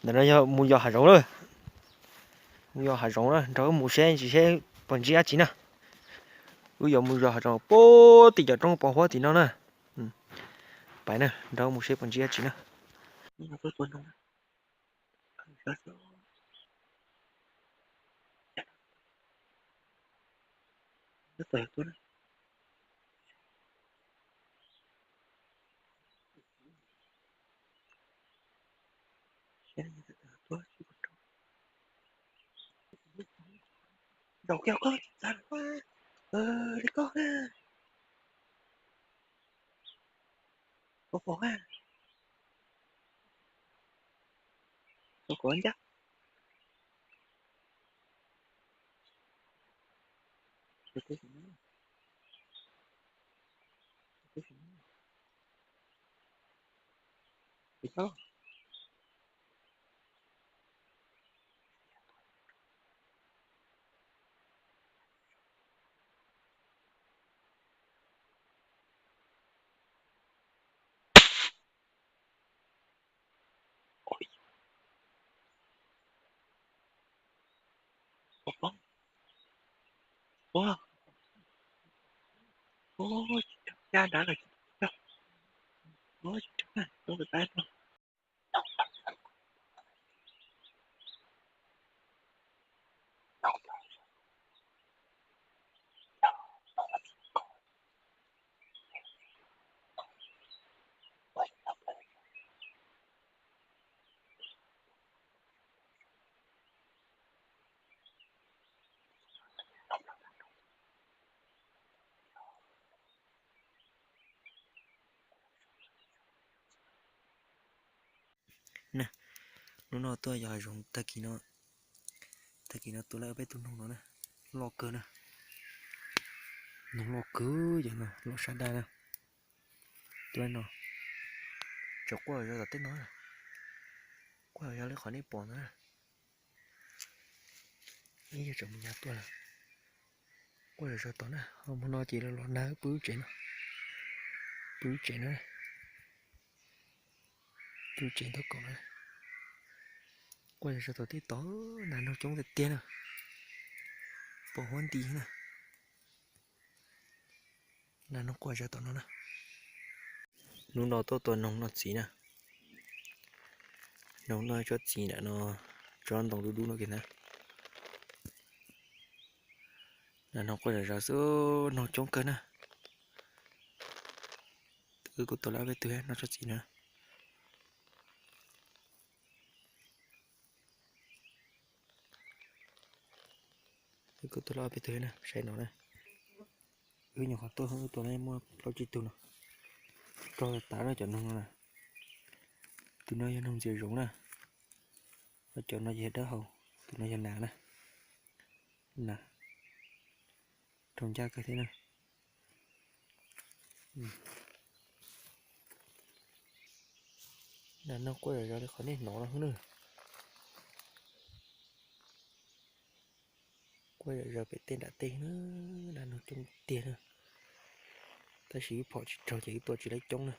Ntawm no yog mus yos hav zoov lawm. Mus yos hav zoov na, nrog wb mus seb tsis seb puas ntsib dab tsi na. Wb yuav mus yos hav zoov puag tim cov roob pos huab tim no na. Pais na, nrog wb mus seb puas ntsib dab tsi na. Zaum kiag koj tsis txav li koj na. Pom pom na. Pom pom ncaj. Na, hnub no tuaj yos hav zoov tag kis no, tag kis no tua lawm peb tug noog no na, loj kawg na. Noog loj kawg, yog no loj sab daj na. Tua no, tseem quaj zom zaws tom tej no, quaj zom zaws li qhov nej pom ntawd na. Ib yog tseem mus nyav tuaj lawm, quaj zom zaws tom na. Hmo no ces los nag pw tsev no, pw tsev na, pw tsev ntawm kaum na. Quaj zom zaws tom tej tod, nag noog coob tiag tiag na, pos huab nti na. Nag noog quaj zom zaws tom no na. Hnub no tuaj tua noog noj txiv na. Noog noj tsob txiv ntawm no, tsob ntoo dub dub no kiag na. Nag noog quaj zom zaws xwb, noog coob kawg na. Wb kuj tua lawm ob peb tug noj tsob txiv na. Wb kuj tua lawm ob peb tug na, saib no na. Wb nyuam qhuav tuaj, wb tua no muaj plaub tsib tug no. Rog tas na cov noog no na. Tus no yog noog ntxias zoov na. Cov no yog dawb hau, tus no yog nas na. Nas rau ncaj kawg thiab na. Nas noog quaj zom zaws li qhov nej hnov no xwb na. Quaj zom zaws pem tej nram tej na, nas noog coob tiag na. Tab sis wb phom tsis raug ces wb tua tsis laib coob na.